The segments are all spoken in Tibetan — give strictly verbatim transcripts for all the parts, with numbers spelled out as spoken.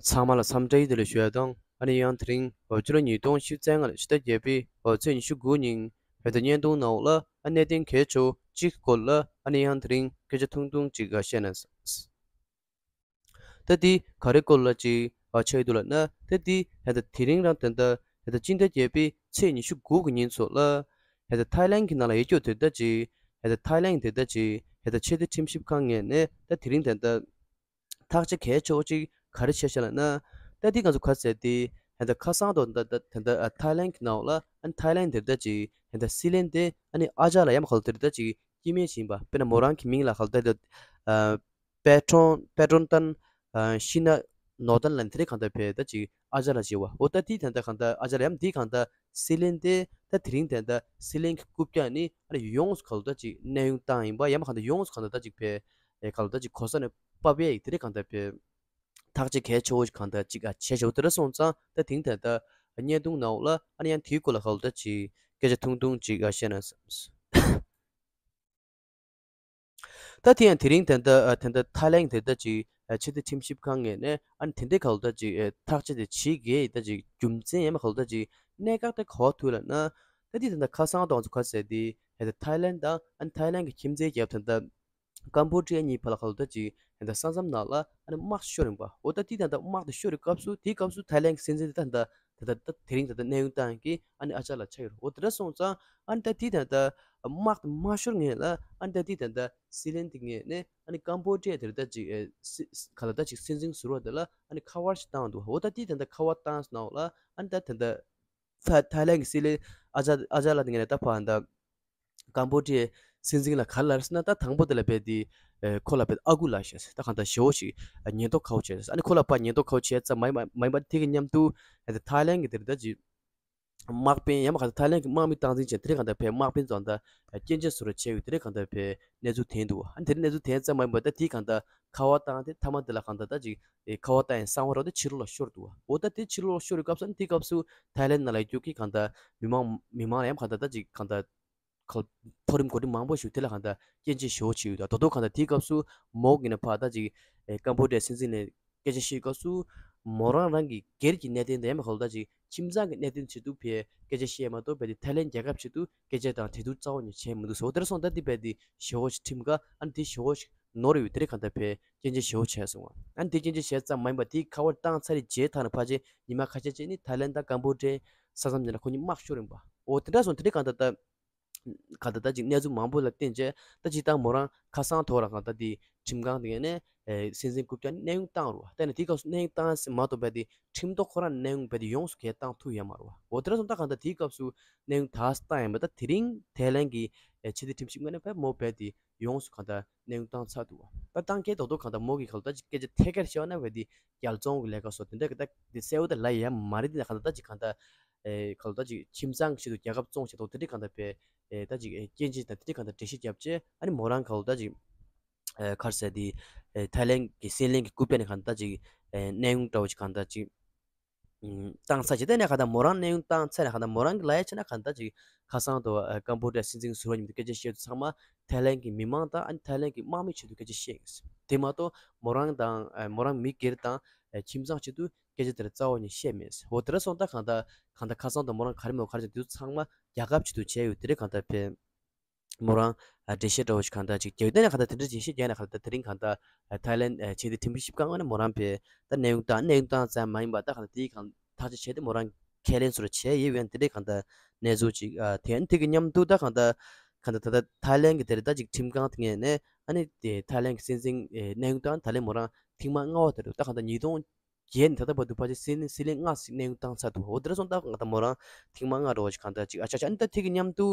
ཚང་མ་ལ་འཚམས་འདྲི་བདེ་ལེགས་ཞུ་ཡ་དང་། ཨ་ནི་ཡང་དེ་རིང་འོ་སྤྱི་ལོ་ཉིས་སྟོང་ཉི་ཤུ་རྩ་ལྔ་ལོའི་ཕྱི་ཟླ་བརྒྱད་པའི་འོ་ཚེས་ཉི་ཤུ་དགུ་ཉིན་བོད་དུ་བརྙན་ཐུང་ནང་ལ་ཨ་གནད་དོན་གལ་ཆེ་བོ་གཅིག་སྐོར་ལ་ཨ་ནི་ཡང་དེ་རིང་སྐད་ཆ་ཐུང་ཐུང་ཅིག་བཤད་ན་བསམས། ད་འདི་ག་རེ་སྐོར་ལ་ཅིག་ཨ་ཆགས་ཀྱི་འདུག་ལབ་ན། ད་འདི་ད་ལྟ་དེ་རིང་རང་ད་ལྟ་ད་ལྟ་སྤྱི་ཟླ་བརྒྱད་པའི་ཚེས་ཉི་ཤུ་དགུ་གི་ཉིན་ཚོ་ལ་ད་ལྟ་ཐའི་ལན་གྱི་ནང་ལ་ཡོད་རྒྱུ་དེ་ད་ཅིག་ད་ལྟ་ཐའི་ལན་དེ་ད་ཅིག་ད་ལྟ་ཕྱི་སྲིད་ཁྲིམས་ཞིབ་ཁང་ངོས་ནས་ད་དེ་རིང་ད་ལྟ་ཐག་གཅོད་གལ་ཆེ་བོ་ཅིག་ག་རེ་བྱས་ཤག་ལབ་ན། ད་འདི་ང་ཚོ་ག་ཟེར་ཏེ་ད་ལྟ་ཁ་སང་དུ་ད་ད་ད་ལྟ་ཐའི་ལན་གྱི་ནང་ལ་ཨ་ནི་ཐའི་ལན་དེ་ད་ཅིག་ད་ལྟ་སྲིད་བློན་དེ་ཨ་ནི་ཨ་ཅག་ལ་ཡང་ག་ལ་དེ་ད་ཅིག་སྐྱེ་དམན་ཞིག་ཡིན་པ། དཔེར་ན་མོ་རང་གི་མིང་ལ་ག་ལ་ད་ད་ཨ་པེ་ཏྲོན་པེ་ཏྲོན་ཏན་ཨ་ཤི་ན་ནོ་ཏན་ལབ་དེ་རེད། གང་ལྟར་བས་ད་ཅིག་ཨ་ཅག་ལ་བྱེད་བ། འོ་ད་དེ་ད་ལྟ་གང་ལྟར་ཨ་ཅག་ལ་ཡང་དེ་གང་ལྟར་སྲིད་བློན་དེ་ད་དེ་རིང་ད་ལྟ་སྲིད་བློན་གྱི་རྐུབ་བཀྱག་ནི་ཨ་ནི་ཡོངས་སུ་ག་ལ་ད་ཅིག་གནས་དབྱུང་བཏང་ཡིན་པ། ཡང་མ་གང་ལྟར་ཡོངས་སུ་གང་ལྟར་ད་ཅིག་བས་ཨེ་ག་ལ་ད་ཅིག་གོ་ས་ནས་ཕབ་ཡས་ཡིག་དེ་རེད། གང་ལྟར་བས་ཐག་གཅོད་གལ་ཆེ་བོ་ཞིག་གང་ལྟར་ཅིག་ཨ་བྱས་ཤག་འོ་དེ་འདྲ་སོང་ཙང་ད་དེང་ད་ལྟ་བརྙན་ཐུང་ནང་ལ་ཨ་ནི་ཡང་དེའི་སྐོར་ལ་ག་ལ་ད་ཅིག་སྐད་ཆ་ཐུང་ཐུང་ཅིག་ཨ་བཤད་ན་བསམས། ད་དེ་ཡང་དེ་རིང་ད་ལྟ་ཨ་ད་ལྟ་ཐའི་ལན་དེ་ད་ཅིག་ཨ་ཕྱི་སྲིད་ཁྲིམས་ཞིབ་ཁང་ངོས་ནས་ཨ་ནི་དེ་འདྲའི་ག་ལ་ད་ཅིག་ཨ་ཐག་གཅོད་དེ་བྱེད་དགོས་ཡས་ད་ཅིག་རྒྱུ་མཚན་ཡང་མ་ག་ལ་ད་ཅིག་གནད་འགག་དེ་ག་བ་ཐུག་ལབ་ན། ད་དེ་ད་ལྟ་ཁ་སང་དང་ཚོ་ག་ཟེར་ཏེ་ད་ལྟ་ཐའི་ལན་དང་ཨ་ནི་ཐའི་ལན་གྱི་ཁྱིམ་མཚེས་རྒྱལ་ཁབ་ད་ལྟ་ཀམ་བོ་ཌི་ཡ་གཉིས་བར་ལ་ག་ལ་ད་ཅིག་ད་ལྟ་ས་མཚམས་ནང་ལ་ཨ་ནི་དམག་ཤོར་ཡིན་པ། འོ་ད་དེ་ད་ལྟ་དམག་དེ་ཤོར་བའི་སྐབས་སུ་དེའི་སྐབས་སུ་ཐའི་ལན་གྱི་སྲིད་འཛིན་དེ་ད་ལྟ་ད་ལྟ་ད་དེ་རིང་ད་ལྟ་གནས་དབྱུང་བཏང་གི་ཨ་ནི་ཨ་ཅག་ལ་ཆགས་ཡོད་རེད། འོ་དེ་འདྲ་སོང་ཙང་ཨ་ནི་ད་དེ་ད་ལྟ་དམག་དེ་མ་ཤོར་སྔོན་ལ་ཨ་ནི་ད་དེ་ད་ལྟ་སྲིད་བློན་དེ་ངོས་ནས་ཨ་ནི་ཀམ་བོ་ཌི་ཡ་དེར་ད་ཅིག་ཨེ་སི་ག་ལ་ད་ཅིག་སྲིད་འཛིན་ཟུར་པ་དེ་ལ་ཨ་ནི་ཁ་པར་ཞིག་བཏང་འདུག་འོ་ད་དེ་ད་ལྟ་ཁ་པར་བཏང་སོང་ན་འོ་ལ་ཨ་ནི་ད་ད་ལྟ་ཐ་ཐའི་ལན་གྱི་སྲིད་བློན་ཨ་ཅག་ཨ་ཅག་ལ་དེ་ངོས་ནས་ད་ཕར་ད་ཀམ་བོ་ཌི་ཡའི་སྲིད་འཛིན་ལ་ག་རེ་ལབ་ཟེར་ན། ད་དང་པོ་དེ་ལ་བས་དེ་ཨེ་ཁོ་ལ་བས་ཨ་ཁུ་ལབ་ཤག་ད་གང་ལྟར་ཞེ་བོ་ཞིག་ཉེན་རྟོག་ཁ་པོ་བྱས། ཨ་ནི་ཁོ་ལ་ཕར་ཉེན་རྟོག་ཁ་པོ་བྱས་ཙམ་མ་ཡིན་པ་མ་ཡིན་པ་དེ་གི་མཉམ་དུ་ཨེ་ད་ཐའི་ལན་གྱི་དེར་ད་ཅིག་དམག་དཔོན་ཡང་མ་ག་ད་ཐའི་ལན་གྱི་དམག་མི་སྟངས་འཛིན་བྱས་དེ་རིང་གང་ལྟར་བས་དམག་དཔོན་ཚོ་ད་སྐྱོན་བརྗོད་ཟུར་བྱས་ཡོད། དེ་རིང་གང་ལྟར་བས་གནས་ཚུལ་ཐོན་འདུག་ཨ་ནི་དེ་རིང་གནས་ཚུལ་ཐོན་ཙམ་མ་ཡིན་པ་ད་དེ་གང་ལྟར་ཁ་པར་བཏང་སྟེ་མཐའ་མ་དེ་ལ་གང་ལྟར་ད་ཅིག་ཨེ་ཁ་པར་བཏང་ཡང་གསང་བ་རོགས་དེ་ཕྱི་ལོགས་ལ་ཤོར་འདུག་འོ་ད་དེ་ཕྱི་ལོགས་ལ་ཤོར་བའི་སྐབས་སུ་ཨ་ནི་དེའི་སྐབས་སུ་ཐའི་ལན་ནང་ལ་ཡོད་རྒྱུ་གི་གང་ལྟར་མི་མང་མི་མང་ལ་ཡང་གང་ལྟར་ད་ཅིག་གང་ལྟར་ཁོ་མཐོ་རིམ་འགོ་ཁྲིད་མང་པོ་ཞིག་དེ་ལ་གང་ལྟར་སྐྱོན་བརྗོད་ཞེ་བོ་བྱས་ཡོད། ད་དོ་དོ་གང་ལྟར་དེའི་སྐབས་སུ་མོ་གིས་ནས་ཕར་ད་ཅིག་ཨེ་ཀམ་བོ་ཌི་ཡའི་སྲིད་འཛིན་ནས་སྐད་ཆ་བཤད་སྐབས་སུ་མོ་རང་རང་གི་སྒེར་གྱི་གནད་དོན་དང་ཡང་མ་ག་ལ་ད་ཅིག་ཁྱིམ་ཚང་གི་གནད་དོན་ཆེད་དུ་ཕར་སྐད་ཆ་བཤད་མ་གཏོགས་བས་དེ་ཐའི་ལན་རྒྱལ་ཁབ་ཆེད་དུ་སྐད་ཆ་དང་གྲོས་བསྡུར་རྩ་བ་ནས་བྱས་མི་འདུག་ཟེར། འོ་དེར་སོང་ད་དེ་བས་དེ་ཞེ་བོ་ཞིག་ཁྲིམས་འགལ་ཨ་ནི་དེ་ཞེ་བོ་ཞིག་ནོར་ཡོད། དེ་རིང་གང་ལྟར་བས་སྐྱོན་བརྗོད་ཞེ་བོ་བྱས་སོང་བ། ཨ་ནི་དེ་སྐྱོན་བརྗོད་བྱས་ཙམ་མ་ཡིན་པ་དེའི་ཁ་པར་བཏང་ཚར་རྗེས་ཐག་ནས་ཕལ་ཆེར་ཉི་མ་ཁ་ཤས་རྗེས་ནི་ཐའི་ལན་དང་ཀམ་བོ་ཌི་ཡའི་ས་མཚམས་ནས་ལ་ཁོ་གཉིས་དམག་ཤོར་ཡིན་པ། འོ་དེ་འདྲ་སོང་དེ་རིང་གང་ལྟར་ད་གང་ལྟར་ད་ཅིག་གནས་ཚུལ་མང་པོ་ལ་བརྟེན་བྱས་ད་ཅིག་ད་མོ་རང་ཁ་སང་ཐོག་རང་གང་ལྟར་དེ་ཁྲིམས་ཁང་དེ་ནས་ཨེ་སྲིད་འཛིན་རྐུབ་བཀྱག་གནས་དབྱུང་བཏང་རུ་བ། ད་ནི་དེའི་སྐབས་སུ་གནས་དབྱུང་བཏང་ཟེར་མ་གཏོགས་བས་དེ་ཁྲིམས་ཐོག་ཁོ་རང་གནས་དབྱུང་བས་དེ་ཡོངས་སུ་གས་བཏང་ཐུབ་ཡོད་མ་རུ་བ། འོ་དེ་འདྲ་སོང་ད་གང་ལྟར་དེའི་སྐབས་སུ་གནས་དབྱུང་ད་བཏང་ཡོད་མ་ད་དེ་རིང་ཐའི་ལན་གྱི་ཨེ་ཕྱི་སྲིད་ཁྲིམས་ཞིབ་ཁང་ནས་བས་མོ་བས་དེ་ཡོངས་སུ་གང་ལྟར་གནས་དབྱུང་བཏང་ཚར་འདུག་བ། ད་བཏང་གལ་དོག་དོག་གང་ལྟར་མོ་གིས་གང་ལྟར་ཅིག་སྐད་ཆ་ཐད་ཀར་བཤད་པ་ན་བས་དེ་རྒྱལ་བཙོང་གི་ལས་ཀ་སོགས་དེ་འདྲ་གི་ད་དེ་གསལ་བོ་ད་ལབ་ཡ་མ་རེད། དེ་ན་གང་ལྟར་ད་ཅིག་གང་ལྟར་ཨེ་གང་ལྟར་ཅིག་ཁྱིམ་ཚང་གི་ཆེད་དུ་རྒྱལ་ཁབ་བཙོང་བྱེད་དོག་དེ་འདྲ་གང་ལྟར་བས་ཨེ་ད་ཅིག་ཨེ་སྐྱོན་བརྗོད་དང་དེ་འདྲ་གང་ལྟར་འགྲེལ་བཤད་བརྒྱབ་བྱས་ཨ་ནི་མོ་རང་གང་ལྟར་ཅིག་ཨེ་ག་རེ་ཟེར་དེ་ཨེ་ཐའི་ལན་གྱི་སྲིད་བློན་གྱི་རྐུབ་བཀྱག་ནས་གང་ལྟར་ཅིག་ཨེ་གནས་དབྱུང་འདྲ་བོ་ཅིག་གང་ལྟར་ཅིག་ཨུམ། བཏང་ཚར་རྗེས་དེ་ནས་གང་ལྟར་མོ་རང་གནས་དབྱུང་བཏང་ཚར་ནས་གང་ལྟར་མོ་རང་གི་ལབ་ཡ་བྱས་ན་གང་ལྟར་ཅིག་ཁ་སང་དུ་ཨ་ཀམ་བོ་ཌི་ཡ་སྲིད་འཛིན་ཟུར་པ་མཉམ་དུ་སྐད་ཆ་བཤད་དུས་ཚང་མ་ཐའི་ལན་གྱི་མི་མང་དང་ཨ་ནི་ཐའི་ལན་གྱི་དམག་མི་ཆེད་དུ་སྐད་ཆ་བཤད་ཡོད། དེ་མ་གཏོགས་མོ་རང་དང་ཨ་མོ་རང་མི་སྒེར་དང་ཨ་ཁྱིམ་ཚང་ཆེད་དུ་སྐད་ཆ་དེ་རྩ་བ་ནས་བཤད་མེད། འོ་དེ་འདྲ་སོང་ད་གང་ལྟར་གང་ལྟར་ཁ་སང་དུ་མོ་རང་ག་རེ་མོ་ག་རེ་བྱས་དུས་ཚང་མ་རྒྱལ་ཁབ་ཆེད་དུ་བྱས་ཡོད། དེ་འདྲ་གང་ལྟར་ཕན། མོ་རང་ཨ་འགྲེལ་བཤད་འདྲ་བོ་ཞིག་གང་ལྟར་ཅིག་རྒྱག་དེ་ནས་གང་ལྟར་དེ་འདྲ་ཅིག་བཤད་རྒྱག་ནས་གང་ལྟར་དེ་རིང་གང་ལྟར་ཨ་ཐའི་ལན་ཨ་ཆེས་མཐོའི་ཁྲིམས་ཞིབ་ཁང་ནས་མོ་རང་ཕེ་ད་གནས་དབྱུང་བཏང་གནས་དབྱུང་བཏང་ཙམ་མ་ཡིན་པ་ད་གང་ལྟར་དེའི་གང་ཐག་གཅོད་བྱས་ཏེ་མོ་རང་ཁས་ལེན་ཟུར་བྱས་ཡོད་པས་དེ་འདྲའི་གང་ལྟར་གནས་ཚུལ་ཅིག་ཨ་དེ་ཨ་ནི་དེ་གི་མཉམ་དུ་ད་གང་ལྟར་གང་ལྟར་ད་ལྟ་ཐའི་ལན་གི་དེ་རེད། ད་ཅིག་ཁྲིམས་ཁང་དེ་ངོས་ནས་ཨ་ནི་དེ་ཐའི་ལན་གི་སྲིད་འཛིན་ཨེ་གནས་དབྱུང་བཏང་ད་ལན་མོ་རང་ཐེངས་མ་ལྔ་པ་དེ་རེད། ད་གང་ལྟར་ཉིས་སྟོང་བརྒྱད་ནས་ད་ལྟ་བར་དུ་ཕལ་ཆེར་སྲིད་བློན་སྲིད་བློན་ལྔ་ཞིག་གནས་དབྱུང་བཏང་ཚར་འདུག་འོ་དེ་འདྲ་སོང་ད་ང་ད་མོ་རང་ཐེངས་མ་ལྔ་འགྲོ་བ་ཞིག་གང་ལྟར་ཅིག་ཨ་ཆ་ཆ་ཨ་ནི་ད་དེ་གི་མཉམ་དུ་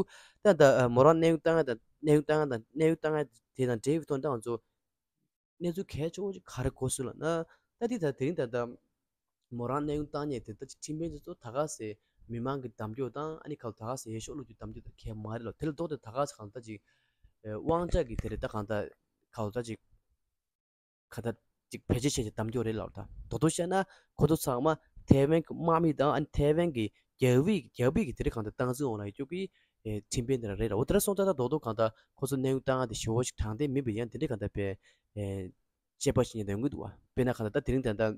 ད་ད་ཨ་མོ་རང་གནས་དབྱུང་བཏང་ཡ་དང་གནས་དབྱུང་བཏང་ཡ་དང་གནས་དབྱུང་བཏང་ཡ་དེ་དང་འབྲེལ་བའི་ཐོག་ད་ང་ཚོ་གནས་ཚུལ་གལ་ཆེ་བོ་ཞིག་ག་རེ་གོ་སོང་ལབ་ན། ད་དེ་ད་དེ་རིང་ད་ད་མོ་རང་གནས་དབྱུང་བཏང་མཁན་དེ་ད་ཅིག་ཁྲིམས་དཔོན་དེ་ཚོ་ད་ག་སེ་མི་མང་གི་གདམ་སྐྱོར་དང་ཨ་ནི་ག་ད་ག་སེ་འོས་ཤོག་བླུག་རྒྱུ་གདམ་སྐྱོར་དང་གལ་མ་རེད་ལ། དེ་ལ་ལྡོག་སྟེ་ད་ག་སེ་གང་ལྟར་ཅིག་ཨ་དབང་ཆ་གི་དེ་རེད། ད་གང་ལྟར་ག་ད་ཅིག་ག་ད་ཅིག་བེད་སྤྱོད་བྱས་ཏེ་གདམ་སྐྱོར་རེད་ལབ། ད་དོ་དོ་བཤད་ན་ཁོ་ཚོ་ཚང་མ་ཐའེ་ཝན་གྱི་དམག་མི་དང་ཨ་ནི་ཐའེ་ཝན་གྱི་རྒྱལ་པོའི་རྒྱལ་པོའི་གི་དེ་རིང་གང་ལྟར་སྟངས་འཛིན་འོག་ལ་ཡོད་རྒྱུ་གི་ཨེ་ཁྲིམས་དཔོན་དེ་འདྲ་རེད་ལ། འོ་དེ་འདྲ་སོང་ཙང་ད་དོ་དོ་གང་ལྟར་ཁོ་ཚོ་གནས་དབྱུང་བཏང་ཡ་དེ་ཞེ་བོ་ཞིག་དྲང་བདེན་མིན་པའི་ཡང་དེ་འདྲའི་གང་ལྟར་བས་ཨེ་དཔྱད་པ་ཞིག་ཡིན་དོན་གྱི་འདུག་བ། དཔེར་ན་གང་ལྟར་ད་དེ་རིང་ད་ལྟ་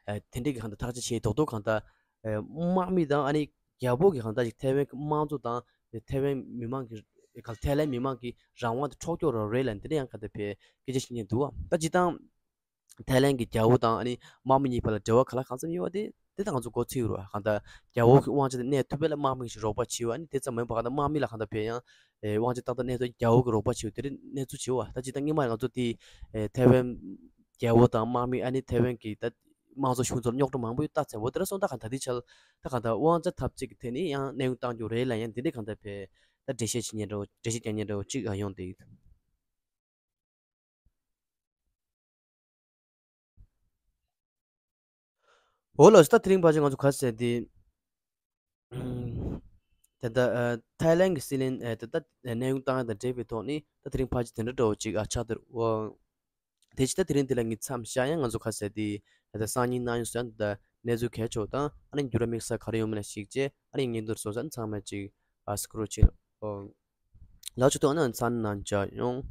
ཨ་དེ་འདྲས་ཀྱི་གང་ལྟར་ཐག་གཅོད་བྱས་རྡོག་རྡོག་གང་ལྟར་ཨ་དམག་མི་དང་ཨ་ནི་རྒྱལ་པོ་གི་གང་ལྟར་ཅིག་ཐའེ་ཝན་གྱི་དམངས་གཙོ་དང་ཐའེ་ཝན་མི་མང་གི་ག་ཐའི་ལན་མི་མང་གི་རང་དབང་དེ་འཕྲོག་རྒྱག་རོགས་རེད་ལབ་དེ་འདྲས་ཡང་གང་ལྟར་བྱས་སྐད་ཆ་བཤད་མཁན་འདུག་བ། ད་སྤྱིར་བཏང་ཐའི་ལན་གྱི་རྒྱལ་པོ་དང་ཨ་ནི་དམག་མི་གཉིས་བར་ལ་འབྲེལ་བ་ག་ལ་གང་འཚམ་ཡོད་པ་དེ་དེ་ད་ང་ཚོ་མགོ་ཚོས་རོགས། གང་ལྟར་རྒྱལ་པོ་གི་དབང་ཆ་དེ་གནས་ཐུབ་པ་ལ་དམག་མི་ཞིག་རོགས་པ་བྱེད་པ། ཨ་ནི་དེ་ཙམ་མིན་པར་གང་ལྟར་དམག་མི་ལ་གང་ལྟར་བྱས་ཡང་ཨེ་དབང་ཆ་ཏག་ཏག་གནས་ཐུབ། རྒྱལ་པོ་གི་རོགས་པ་བྱེད་པ་དེ་འདྲས་གནས་ཚུལ་བྱེད་པ། ད་སྤྱིར་བཏང་སྔོན་མ་ང་ཚོ་དེ་ཨེ་ཐའེ་ཝན་རྒྱལ་པོ་དང་དམག་མི་ཨ་ནི་ཐའེ་ཝན་གྱི་ད་དམངས་གཙོ་གཞུང་ཚོར་རྙོག་དྲ་མང་པོ་ཡོད་ད་ཚེ་བོ་དེ་འདྲ་སོང་། ད་གང་ལྟར་དེ་ཆ་ལ་ད་གང་ལྟར་དབང་ཆ་འཐབ་རྩོད་ཀྱི་ཐད་ནས་ཡང་གནས་དབྱུང་བཏང་རྒྱུ་རེད་ལབ་ཡང་དེ་འདྲས་གང་ལྟར་བྱས་ད་འགྲེལ་བཤད་བྱེད་མཁན་འདྲ་བོ་འགྲེལ་བཤད་རྒྱག་མཁན་འདྲ་བོ་གཅིག་ཡོང་བསྡད་ཡོད། འོ་ལགས་སོ། ད་དེ་རིང་ཕལ་ཆེར་ང་ཚོ་ག་ཟེར་དེ། ད་ལྟ་ཨ་ཐའི་ལན་གྱི་སྲིད་བློན་ཨ་ད་ལྟ་གནས་དབྱུང་བཏང་ཡ་དང་འབྲེལ་བའི་ཐོག་ནས་ད་དེ་རིང་ཕལ་ཆེར་དེ་འདྲ་འདྲ་བོ་ཅིག་ཨ་ཆགས་འདུག་འོ། དེ་ཕྱིར་ད་དེ་རིང་འདི་ལ་ངས་མཚམས་བཞག་ཡང་ང་ཚོ་ག་ཟེར་དེ་ད་ལྟ་སང་ཉིན་གནང་ཡོང་ཟེར་ད་གནས་ཚུལ་གལ་ཆེ་བ་དང་ཨ་ནི་འགྱུར་བ་དམིགས་བསལ་ག་རེ་ཡོང་མིན་ལ་གཞིགས་རྗེས་ཨ་ནི་ངས་འདིར་སོང་ཙང་ཚང་མས་ཅིག་ཨ་སྐུ་རོགས་བྱེད། འོ། ལགས་ཆུ་ཐོག་ནས་མཚམས་ནང་བཅར་ཡོང་།